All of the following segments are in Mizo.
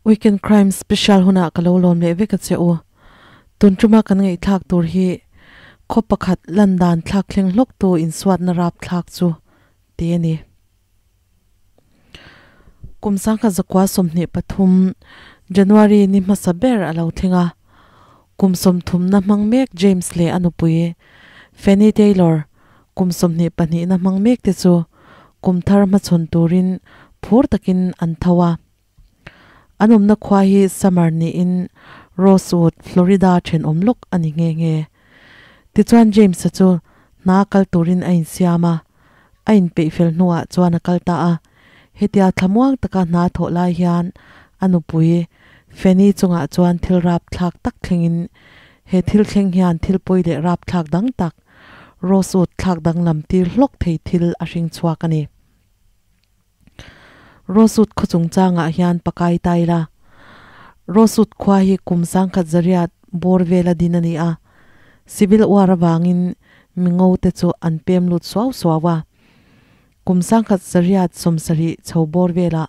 Weekend Crime Special hunah ka lo lawm leh vek a che u. Tun tuma kan ngaihthlak tur hi khaw pakhat lan dan thlak thleng hlawk tu insuatna rap thlak chu ti a ni. Kum 1923 January ni hmasa ber a lo thleng a, kum 30 na hmang mek James leh a nupui Fanny Taylor kum 22 na hmang mek te chu kum thar hmachhawn turin phur takin an tho a. An awmna khua hi Summer niin Rosewood, Florida thenawm lawk a ni nghe nghe. Tichuan James-a chu hna kal turin a insiam a, a inpeih fel hnuah chuan a kal ta a. Hetia thlamuang taka hna thawh lai hian a nupui Fanny chungah chuan thil rapthlak tak thlengin he thil thleng hian thil pawi leh rapthlak dang tak, Rosewood thlak danglam tir hlawk thei thil a hring chhuak a ni. Rosut khaw chungchangah hian pakai ta ila. Rosut khua hi kum sangkhat zariat bawr vela din a ni a. Civil War avangin mingo te chu an pem lut suau suau a. Kum sangkhat zariat 70 chho bawr velah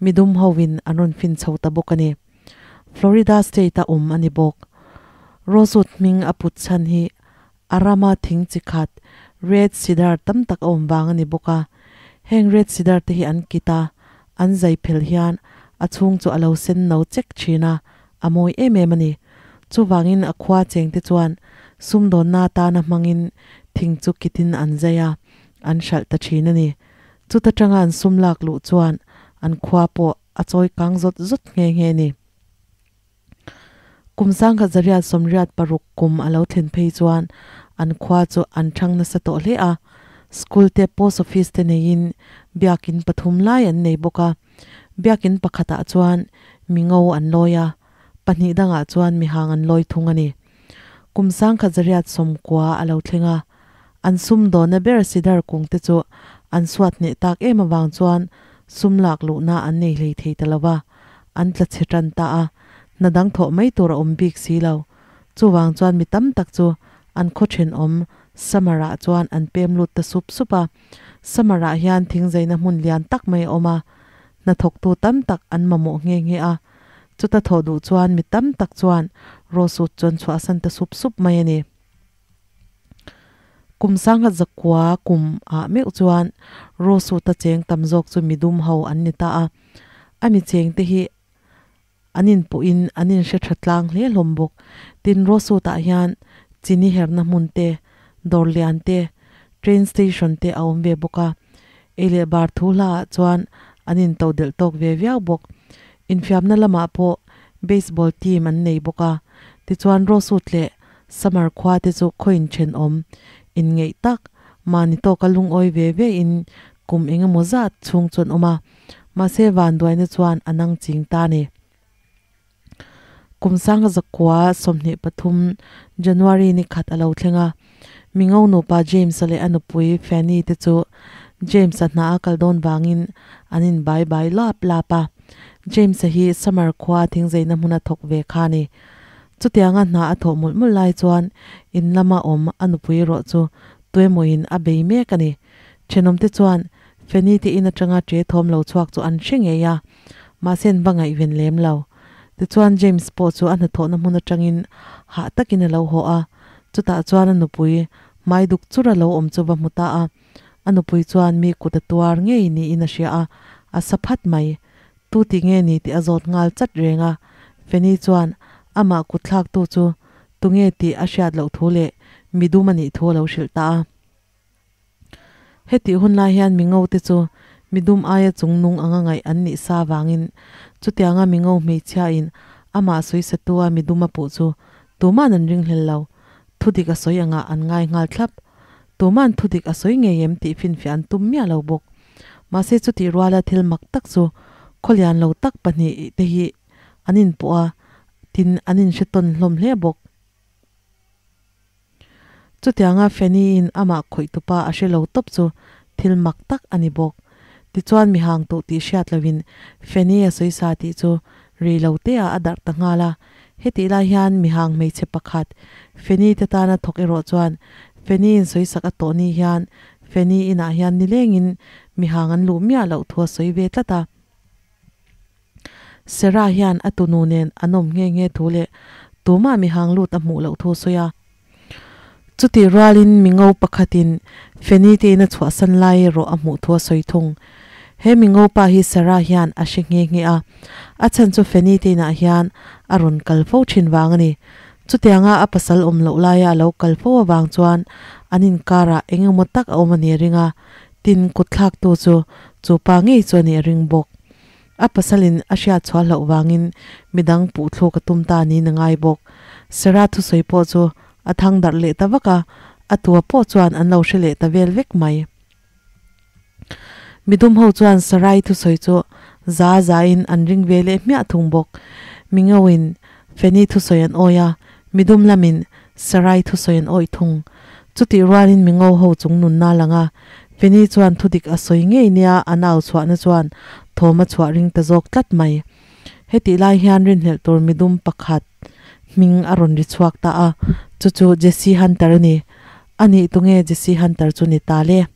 midum hovin an rawn fin chho ta bawk a ni. Florida state a awm a ni bawk. Rosut hming a put chhan hi A rama thing chi khat red cedar tam tak a awm vang a ni bawk a, heng red cedar te hi an kit a, an zai phel hian a chhung chu a lo sen no chek thin a, a mawi em em a ni. Chuvangin a khua cheng te chuan sumdawnna atana hmangin thing chu kitin an zai a, an hralh ta thin a ni. Chuta tanga an sum lak luh chuan an khua pawh a chawi kang zawt zawt nghe nghe a ni. Kum 1986 kum a lo thlen phei chuan an khua chu an thang nasa tawh hle a, school te post office te neiin biakin pathum lai an nei bawk a, biakin pakhatah chuan mingo an lawi a, pahnih dangah chuan mihang an lawi thung a ni. Kum 1990 a lo thleng a, an sumdawnna ber Sidar kung te chu an suat hneh tak em avang chuan sum lak luhna an nei hlei thei ta lo va, an tla chhe tan ta a, hna dang thawh mai tur a awm bik si lo. Chuvang chuan mi tam tak chu an khaw thenawm Summer-ah chuan an pem lut ta sup sup a. Summer-ah hian thingzaina hmun lian tak mai a awm a, hnathawktu tam tak an mamawh nghe nghe a. Chuta thawh duh chuan mi tam tak chuan Rosewood chuan chhuahsan ta sup sup mai a ni. Kum 1900 kum ah meuh chuan Rosewood-a cheng tam zawk chu midum ho an ni ta a. A mi cheng te hi an inpawhin an inhre tha tlang hle hlawm bawk. Tin, Rosewood-ah hian chini herna hmun te, dawr lian te, train station te a awm ve bawk a. Ei leh bar thu hlaah chuan an intodelh tawk ve viau bawk. Infiamna lamah pawh baseball team an nei bawk a. Tichuan Rosewood leh Summer khua te chu khawiin thenawm inngeih tak, mahni tawka lungawi ve ve in kum eng emaw zat chhung chu an awm a, mahse vanduaina chuan a nang ching ta a ni. Kum 1923 January ni khat a lo thleng a, Mingo nupa James-a leh a nupui Fanny te chu James-a hna a kal dawn vangin an inbai bai lap lap a. James-a hi Summer khua thingzeina hmuna thawk ve kha a ni. Chutianga hna a thawh mawlh mawlh lai chuan in lama awm a nupui erawh chu tuemawin a bei mek a ni. Thenawmte chuan Fanny te in atanga ṭe thawm lo chhuak chu an hre ngei a, mahse an va ngaihven lem lo. Tichuan James pawh chu a hnathawhna hmun atangin hah takin a lo haw a, chutah chuan a nupui hmai duk chur a lo awm chu va hmu ta a. A nupui chuan mi kut a tuar ngei niin a hria a, a sa phat mai. Tu tih nge ni tih a zawt nghal chat reng a, Fanny chuan amah kut thlaktu chu tunge tih a hriat loh thu leh midum a nih thu a lo hrilh ta a. Hetih hun lai hian mingo te chu midum aia chungnung anga ngaih an nih sa vangin chutianga mingo hmeichhiain amah sawisatu a midum a puh chu tuman an ringhlel lo, thudik a sawi angah an ngai nghal thlap. Tuman thudik a sawi ngei em tih finfiah an tum miah lo bawk. Mahse chutih ruala thil mak tak chu khawlian lo tak pahnih te hi an inpawh a, tin an inhre tawn hlawm hle bawk. Chutianga Fanny-in amah khawih tupa a hre lo tawp chu thil mak tak a ni bawk. Tichuan mi hang tawh tih hriat loin Fanny a sawi sa tih chu rei lo te ah a darh ta nghal a. Hetih lai hian mi hang hmeichhe pakhat Fanny te tana thawk erawh chuan Fanny-in sawisak a tawh ni hian Fanny inah hian nilengin mi hang an luh miah loh thu a sawi ve tlat a. Sarah hian a tunu nen an awm nghe nghe thu leh tumah mi hang lut a hmuh loh thu a sawi a. Chutih rualin mingo pakhatin Fanny te in a chhuahsan lai erawh a hmuh thu a sawi thung. He mingo pa hi Sarah hian a hre nghe nghe a, a chhan chu Fanny te inah hian a rawn kal fo thin vang a ni. Chutianga a pasal awm loh laia a lo kal fo avang chuan an inkarah eng emaw tak a awm a ni a ring a, tin kutthlaktu chu chu pa ngei chu a nih a ring bawk. A pasalin a hriat chhuah hlauh vangin midang puhthluk a tum ta niin a ngai bawk. Sarah thusawi pawh chu a thang darh leh ta vak a, a tua pawh chuan an lo hre leh ta vel vek mai. Midum ho chuan Sarai thusawi chu za zain an ring ve leh hmiah thung bawk. Mingoin Fanny thusawi an awi a, midum lamin Sarai thusawi an awih thung. Chutih rualin mingo ho chung nunna a lang a, Fanny chuan thudik a sawi ngei nia a nau chhuahna chuan thawm a chhuah ring ta zawk tlat mai. Hetih lai hian rinhlelh tur midum pakhat hming a rawn ri chhuak ta a, chu chu Jesse Hunter a ni. Anih tunge Jesse Hunter chu ni ta le?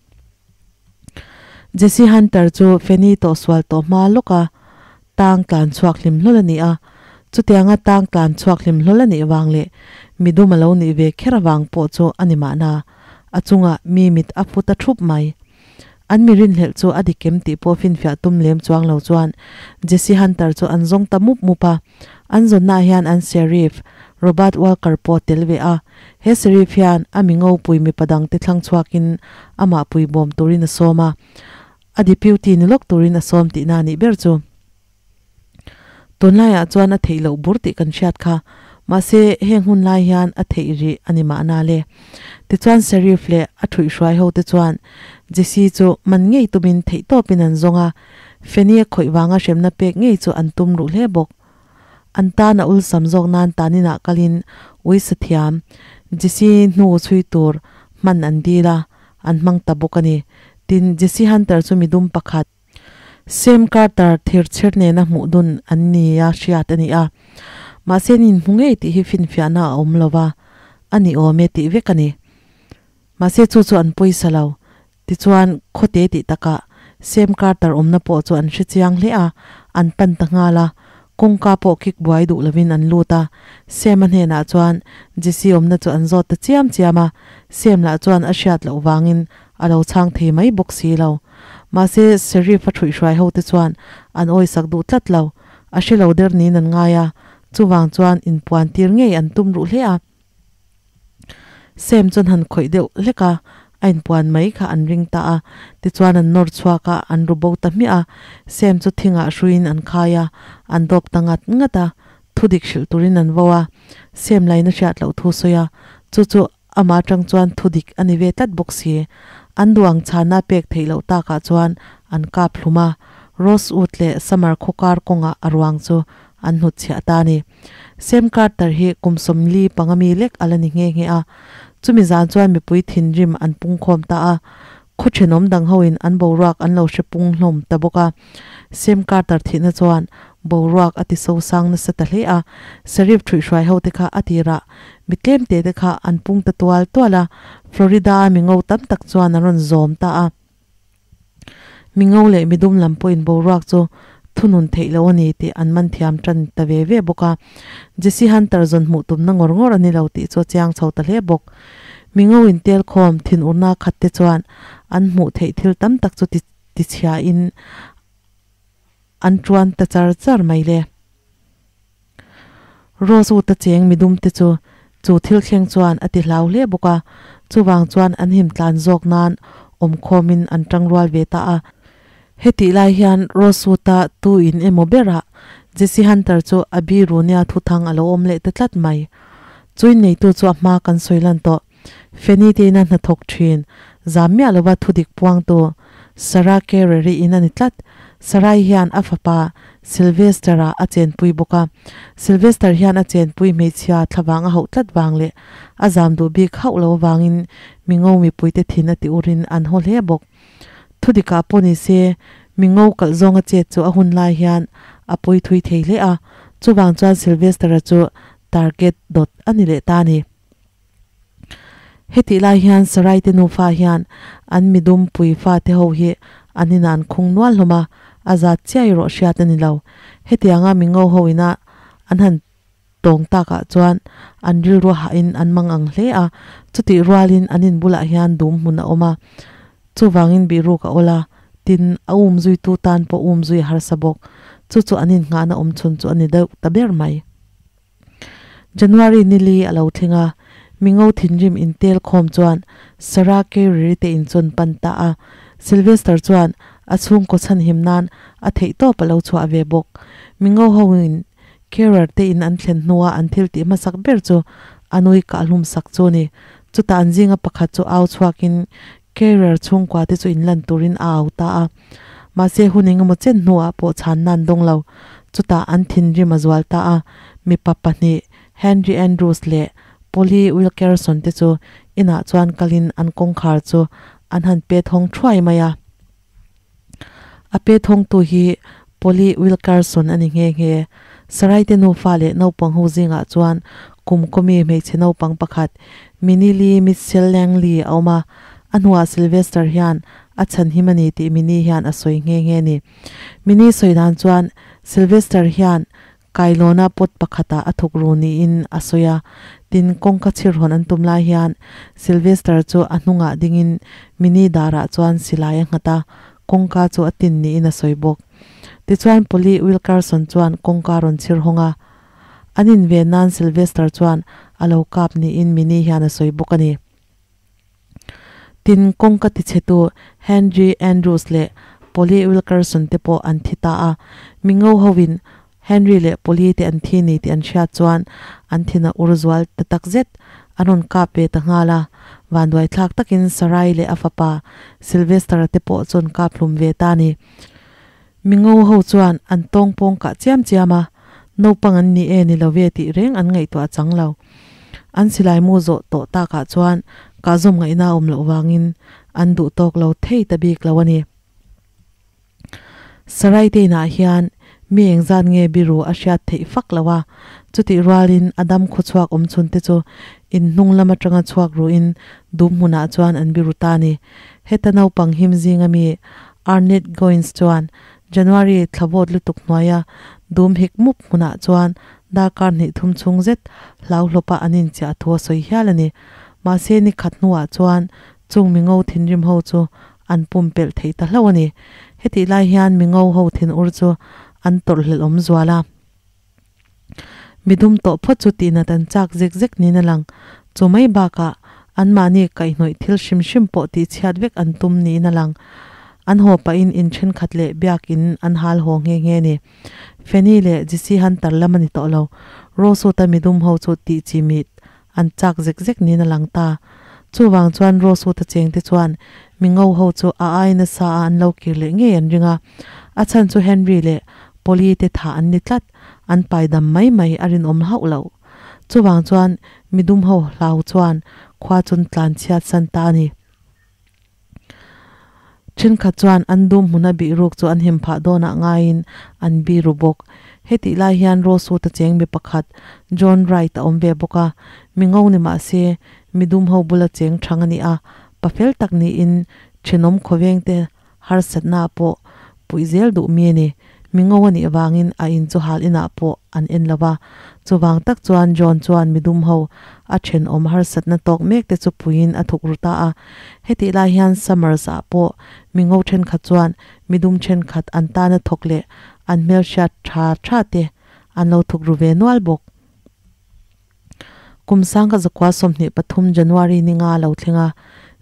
Jesse Hunter chu Fanny tawhsual tawh hma lawka tang tlan chhuak hlim hlawl a ni a, chutianga tang tlan chhuak hlim hlawl a nih vang leh midum a lo nih ve kher avang pawh chu a ni mahna, a chungah mi mit a fu ta thup mai. An mi rinhlelh chu a dik em tih pawh finfiah tum lem chuang lo chuan Jesse Hunter chu an zawng ta mup mup a, an zawnnaah hian an Sheriff Robert Walker pawh a tel ve a, He Sheriff hian a mi ngopui mipa dangte thlang chhuakin amah pui bawm turin a sawm a, a deputy ni lawk turin a sawm tihna a nih ber chu. Tunlaiah chuan a theih loh bur tih kan hriat kha, mahse heng hun lai hian a theih rih a ni mahna le. Tichuan Sheriff leh a thuihhruai hote chuan Jesse chu man ngei tumin theihtawpin an zawng a, Fanny a khawih vanga hremna pek ngei chu an tum ruh hle bawk. An tan a ulsam zawk nan taninah kalin ui sathiam Jesse hnu chhui tur hman an dil a, an hmang ta bawk a ni. Tin, Jesse Hunter chu midum pakhat, Sam Carter thirchher nena hmuh dun an ni a hriat a ni a, mahse an inhmu ngei tih hi finfiahna a awm lo va, a ni awm e tih vek a ni. Mahse chu chu an pawisa lo. Tichuan, khawte tih takah Sam Carter awmna pawh chu an hre chiang hle a, an pan ta nghal a. Kawngka pawh kik buai duh lovin an lut a. Sam-a hnenah chuan Jesse awmna chu an zawt ta chiam chiam a, Sam lah chuan a hriat loh vangin a lo chhang thei mai bawk si lo. Mahse, Sheriff-a ṭhuihhruai hote chuan an awisak duh tlat lo. A hre lo der niin an ngai a, chuvang chuan inpuan tir ngei an tum ruh hle a. Sam chuan han khawih deuh hlek a, a inpuan mai kha an ring ta a, tichuan an nawr chhuak a, an ru bo ta hmiah a, Sam chu thingah hruiin an khai a, an dawp ta ngat ngat a, thudik hrilh turin an vo a, Sam lain a hriat loh thu sawi a, chu chu amah atang chuan thudik a ni ve tlat bawk si, an duh ang chhana pek theih loh takah chuan an kap hlum a, Rosewood leh Summer khawkar kawngah a ruang chu an hnutchhiah ta a ni. Sam Carter hi kum 40 panga mi lek a la ni nghe nghe a, chumi zan chuan mipui thinrim an pungkhawm ta a, khaw thenawm dang hoin an boruak an lo hre pung hlawm ta bawk a. Sam Carter thihna chuan boruak a ti sosang nasa ta hle a, Sheriff ṭhuihhruai hote kha a tirah mi tlem te te kha an pung ta tual tual a, Florida-a mi ngo tam tak chuan an rawn zawm ta a. Mi ngo leh mi dum lam pawhin boruak chu thunun theih loh a ni tih an man thiam tan ta ve ve bawk a. Jesse Hunter zawn hmuh tumna ngawr ngawr a ni lo tih chu a chiang chho ta hle bawk. Mi ngo intel khawm thinurna khat te chuan an hmuh theih thil tam tak chu ti tichhiain an tuan ta char char mai le. Rose u ta cheng midum te chu chu thil thleng chuan a ti hlau hle bawk a, chuvang chuan an him tlan zawk nan awm khawmin an tangrual ve ta a. Hetih lai hian Rose u ta tu in emaw berah Jesse Hunter chu a biru nia thuthang a lo awm leh ta tlat mai. Chuin neitu chu a hma kan sawi lan tawh. Fanny te ina hnathawk thin, zam miah lova thudik puangtu Sarah Carey-ri in a ni tlat. Sarah-i hian a fapa Sylvester-a a chenpui bawk a. Sylvester hian a chenpui hmeichhia thlavang a hauh tlat vang leh a zam duh bik hauh lo avangin mingo mipuite thin a ti urin an haw hle bawk. Thudikah pawh ni se, mingo kalh zawnga chet chu a hun lai hian a pawi thui thei hle a, chuvang chuan Sylvester-a chu target dawt a ni leh ta a ni. Hetih lai hian Sarai te nufa hian an midum pui fate ho hi an inah an khung nual hlawm a, A zat chiah erawh hriat a ni lo. Hetianga mingo ho ina an han tawng takah chuan an rilru hahin an mang ang hle a, chutih rualin an in bulah hian dum hmun a awm a, chuvangin bihruk a awl a, tin, a um zuitu tan pawh um zui a harsa bawk. Chu chu an innghahna awm chhun chu a ni deuh ta ber mai. January nili a lo thleng a, mingo thinrim intel khawm chuan Sarah Carey te in chuan pan ta a, Sylvester chuan a chhungkaw chhanhim nan a theihtawp a lo chhuah ve bawk. Mingo ho in Carer te in an thlen hnua an thil tih hmasak ber chu a nui kahhlum sak chu a ni. Chutah an zinga pakhat chu au chhuakin Carer chhungkua te chu inlan turin a au ta a. Mahse hun engemaw chen hnuah pawh chhanna an dawng lo. Chutah an thinrim a zual ta a, mipa pahnih Henry Andrews leh Polly Wilkerson te chu inah chuan kalin an kawngkhar chu an han pe thawng thuai mai a. A pe thawngtu hi Polly Wilkerson a ni nghe nghe. Sarai te nufa leh naupang ho zingah chuan kum kawmi hmeichhe naupang pakhat Minnie Lee Mitchell Langley a awm a, a hnuah Sylvester hian a chhanhim a ni tih Minnie hian a sawi nghe nghe a ni. Minnie sawi dan chuan Sylvester hian Kailawna pot pakhatah a thuk ru niin a sawi a, tin kawngka chhirhawn an tum lai hian Sylvester chu a hnungah dingin Minnie darah chuan silai a nghat a, kawngka chu a tin niin a sawi bawk. Tichuan Polly Wilkerson chuan kawngka rawn chhir hawng a, an inven nan Sylvester chuan a lo kap niin Minnie hian a sawi bawk a ni. Tin, kawngka tichhetu Henry Andrews leh Polly Wilkerson te pawh an thi ta a. Mingo hoin Henry leh Polly te an thi ni tih an hriat chuan an thin a ur zual ta tak zet. An rawn kap ve ta nghal a. Vanduai thlak takin Sarai leh a fapa Sylvester-a te pawh chuan kap hlum ve ta a ni. Mingo ho chuan an tawng pawng kah chiam chiam a, naupang an ni e ni lo ve tih reng an ngaihtuah chang lo. An silai mu zawh tawh takah chuan kahzawm ngaihna a awm loh vangin an duh tawk lo thei ta bik lo a ni. Sarai te inah hian mi engzat nge biru a hriat theih fak lo a, chutih rualin a dam khawchhuak awm chhun te chu in hnung lam atanga chhuak ruhin dum hmunah chuan an biru ta a ni. Heta naupang him zinga mi Arnett Goins chuan January thla vawt lutuk hnuaia dum hik mup hmunah chuan darkar hnih thum chhung zet hlauhlawpa an inchiah thu a sawi hial a ni. Mahse ni khat hnuah chuan chung mingo thinrim ho chu an pumpelh theih ta hlauh a ni. Hetih lai hian mingo ho thinur chu an tawrhhlelh awm zual a. Midum tawh phawt chu tihnat an chak zek zek niin a lang. Chu mai bakah anmahni kaihhnawih thil hrim hrim pawh tihchhiat vek an tum niin a lang. An haw pahin in thenkhat leh biakin an hal haw nghe nghe a ni. Fanny leh Jesse Hunter lam a ni tawh lo. Rosuta midum ho chu tih chi mit an chak zek zek niin a lang ta. Chuvang chuan Rosuta chengte chuan mingo ho chu a ai nasa a an lo kir leh ngei an ring a. A chhan chu Henry leh Polly te thah an ni tlat. An paidam mai mai a rinawm hauh loh. Chuvang chuan midum ho hlau chuan khua chun tlan chhiat san ta a ni. Thenkhat chuan an dum hmuna bih ruk chu an him phah dawnah ngaiin an bi ru bawk. Hetih lai hian Rosuta cheng mi pakhat John Wright a awm ve bawk a, mi ngo ni mah se midum ho bula cheng thang a ni a, pa fel tak niin thenawm khawvengte Harsatna pawh puih zel duh mi a ni. Mi ngo a nih avangin a in chu hal inah pawh an en lo va. Chuvang tak chuan John chuan midum ho a thenawm harsatna tawk mek te chu puiin a thuk ru ta a. Hetih lai hian Summers ah pawh mi ngo thenkhat chuan midum thenkhat an tana thawk leh an hmelhriat tha tha te an lo thuk ru ve nual bawk. Kum sangka zakua 23 January ni nga lo thleng a,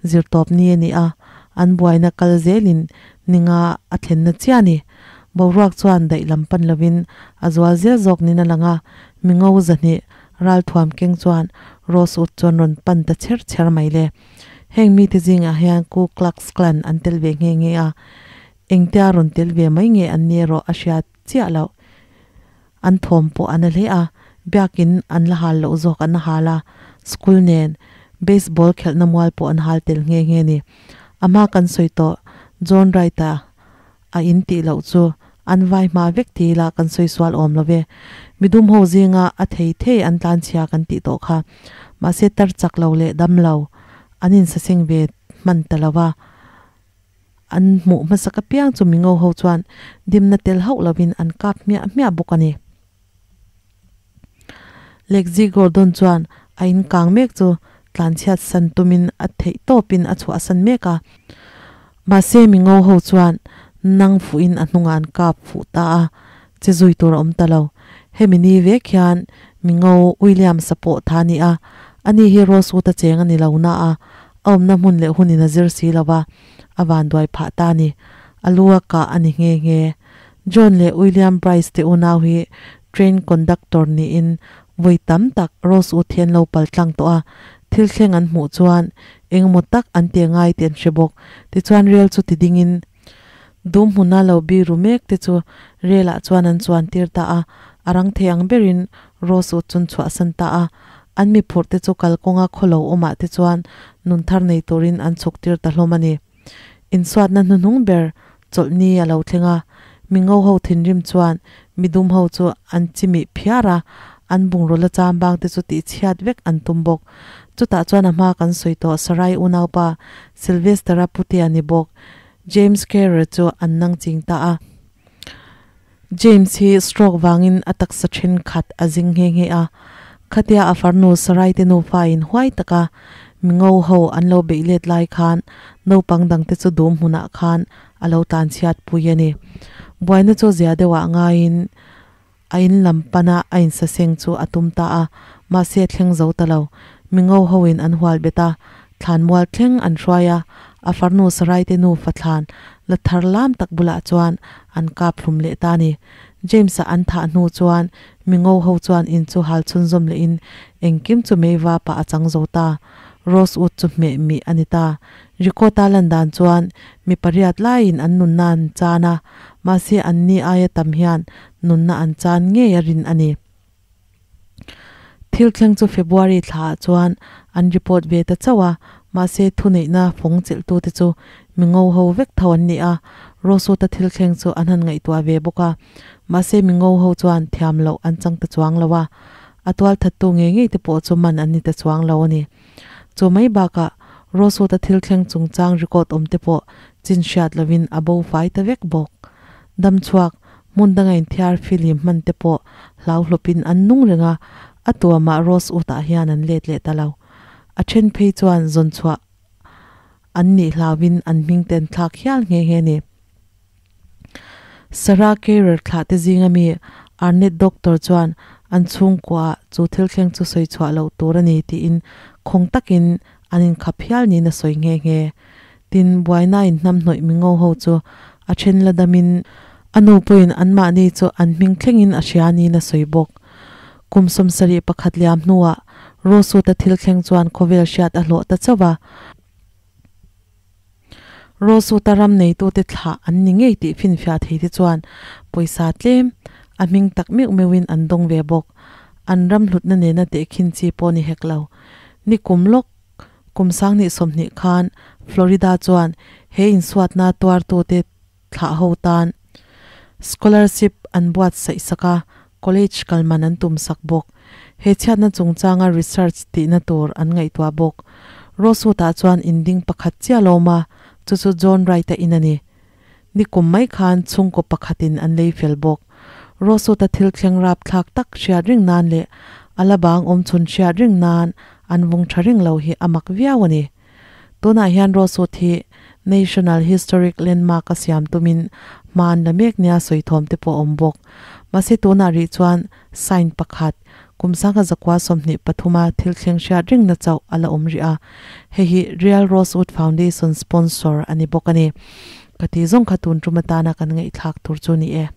zirtawp ni a ni a, an buaina kal zelin ni nga a thlenna chiah a ni. Boruak chuan daih lam pan lovin a zual zel zawk niin a lang a, mingo 200 ralthuam keng chuan Rosewood chuan rawn pan ta chher chher mai le. Heng mite zingah hian Ku Klux Klan an tel ve nghe nghe a, engtia rawn tel ve mai nge an ni erawh a hriat chiah loh. An thawm pawh a na hle a, biakin an la hal loh zawk an hal a, school nen baseball khelhna mual pawh an hal tel nghe nghe ni. A hma kan sawi tawh John Wright-a a in tih loh chu an vai hma vek ti ila kan sawi sual awm lo ve. Midum ho zinga a thei thei an tlanchhia kan tih tawh kha. Mahse tar chak lo leh dam lo an insaseng ve hman ta lo va. An hmuh hmasak apiang chu mingo ho chuan dimna tel hauh lovin an kap hmiah hmiah bawk a ni. Lexi Gordon chuan a in kang mek chu tlanchhiat san tumin a theih tawpin a chhuahsan mek a. Mahse mingo ho chuan nang fuhin a hnungah an kap fuh ta a, che zui tur a awm ta lo. Hemi ni vek hian mingo Williams-a pawh tha a ni a, ani hi Rosewood-a cheng a ni lo na a, a awmna hmun leh hunin a zir si lo va, a vanduai phah ta a ni. A lu a kah a ni nghe nghe. John leh William Bryce te unau hi train conductor niin vawi tam tak Rosewood hi an lo pal tlang tawh a, thil thleng an hmuh chuan engemaw tak an ti angai tih an hre bawk. Tichuan rel chu ti dingin dum hmuna lo bi ru mek te chu rel ah chuan an chuan tir ta a, a rang thei ang berin Rosewood chun chhuahsan ta a. An mi phurh te chu kalkawnga khawlo awmah te chuan nun thar nei turin an chhuk tir ta hlawm a ni. Insuatna hnuhnung ber chawlhni a lo thleng a, mi ngo ho thinrim chuan midum ho chu an chimih phiar a, an bungraw la cham bang te chu tihchhiat vek an tum bawk. Chutah chuan a hma kan sawi tawh Sarai unaupa Sylvester-a putea ni bawk James Carrer chu an nang ching ta a. James hi stroke vangin a taksa thenkhat a zing nghe nghe a, khatia a farnu Sarai te nufa in huai taka mi ngo ho an lo beih let lai khan naupang dangte chu dum hmunah khan a lo tlanchhiat pui a ni. Buaina chu zia deuhah ngaiin a in lam pana a insaseng chu a tum ta a, mahse a thleng zo ta lo. Mi ngo hoin an hual bet a, thlan mual thleng an hruai a, a farnu Sarai te nufa thlan la thar lam tak bulah chuan an kap hlum leh ta a ni. James-a an thah hnu chuan mi ngo ho chuan in chu hal chhunzawm lehin engkim chu mei va pah a chang zo ta. Rosewood chu hmeh mih a ni ta. Rico-ta lan dan chuan mi pariat laiin an nunna an chan a, mahse anni aia tam hian nunna an chan ngei a rin a ni. Thil thleng chu February thlaah chuan an report ve ta chauh a, mahse thuneihna fawng chilhtute chu mi ngo ho vek tho an ni a, Rosuta thil thleng chu an han ngaihtuah ve bawk a, mahse mi ngo ho chuan thiam loh an chang ta chuang lo a, a tualthattu ngei ngei te pawh chu man an ni ta chuang lo a ni. Chu mai bakah Rosuta thil thleng chungchang record awm te pawh chin hriat lovin a bo fai ta vek bawk. Damchhuak Hmun danga inthiar film hman te pawh hlauhlawpin an nung reng a, a tuamah Rose Wood-ah hian an let leh ta lo. A then phei chuan zawn chhuah an nih hlauin an hming te an thlak hial nghe nghe a ni. Sarah Keirer thlah te zinga mi Arnett Doctor chuan an chhungkuaah chu thil thleng chu sawi chhuah loh tur a ni tiin khawng takin an inkhap hial niin a sawi nghe nghe. Tin, buainain hnamhnawih mingo ho chu a then la damin a nu pawhin anmahni chu an hming thlengin a hria niin a sawi bawk. Kum 71 liam hnuah Rosuta thil thleng chuan khawvel hriat a hlawh ta chauh a. Rosuta ram neitute thlah an ni ngei tih finfiah thei te chuan pawisa tlem a hming tak meuh meuhin an dawng ve bawk. An ram hlutna nena tehkhin chi pawh ni hek lo. Ni kum lawk Kum 2020 khan Florida chuan he insuatna tuartute thlah ho tan scholarship an buatsaih sak a, college kal man an tum sak bawk. He chhiatna chungchanga research tihna tur an ngaihtuah bawk. Rosewood-ah chuan in ding pakhat chiah a lawm a, chu chu John Wright-a in a ni. Ni kum mai khan chhungkaw pakhatin an lei fel bawk. Rosewood-a thil thleng rapthlak tak hriat ring nan leh a la bang awm chhun hriat ring nan an vung tha ring lo hi a mak viau a ni. Tunah hian Rosewood hi National Historic Landmark a siam tumin hma an la mek nia sawi thawm te pawh a awm bawk. Mahse tunah rih chuan sign pakhat, kum 1923 a thil thleng hriat ringna chauh a la awm rih a, hei hi Real Rosewood Foundation sponsor a ni bawk a ni. Ka ti zawng kha tun tum atana kan ngaihthlak tur chu ni e.